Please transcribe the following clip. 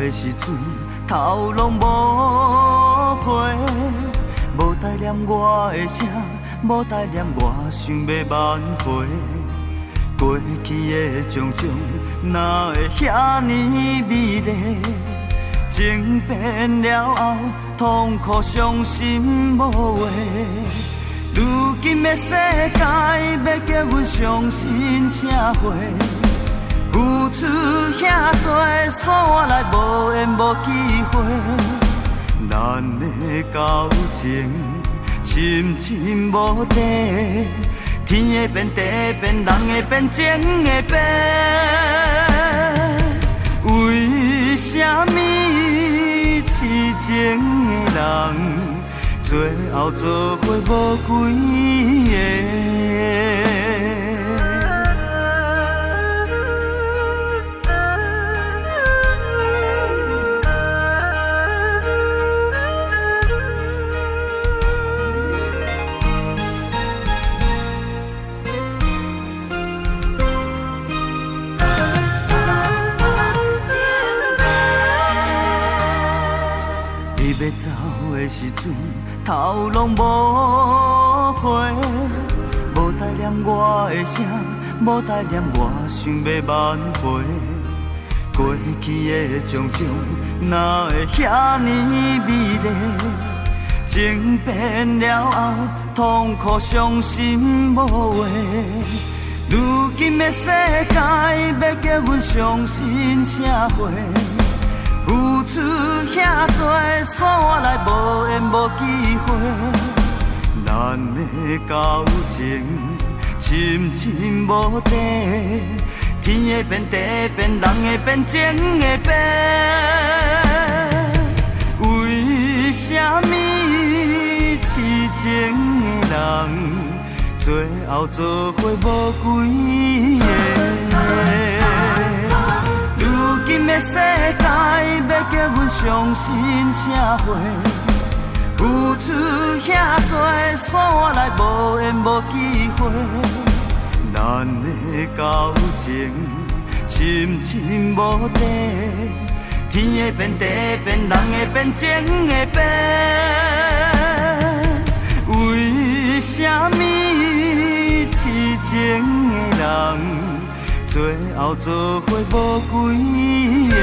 的時陣，頭攏無回，無代念我的聲，無代念我想欲挽回。過去的種種，哪會遐爾美麗？情變了後，痛苦傷心無話。如今的世界，欲叫阮相信啥貨？付出遐多，煞來無緣無機會。咱的交情深深無底，天會變地變，人會變情會變。為啥物痴情的人，最後做伙無幾個？你欲走的時陣，頭攏無回，無代念我的聲，無代念我想欲挽回。過去的種種，哪會遐爾美麗？情變了後，痛苦傷心無話。如今的世界，欲叫阮相信啥貨？付出遐多，煞來無緣無機會。咱的交情深深無底，天會變地變，人會變情會變。為啥物痴情的人，最後做伙無幾個？如今的世界，欲叫阮相信啥貨？付出遐多，煞來無緣無機會。咱的交情深深無底，天會變地變，人會變情會變。為啥物痴情的人，最後做伙無幾個？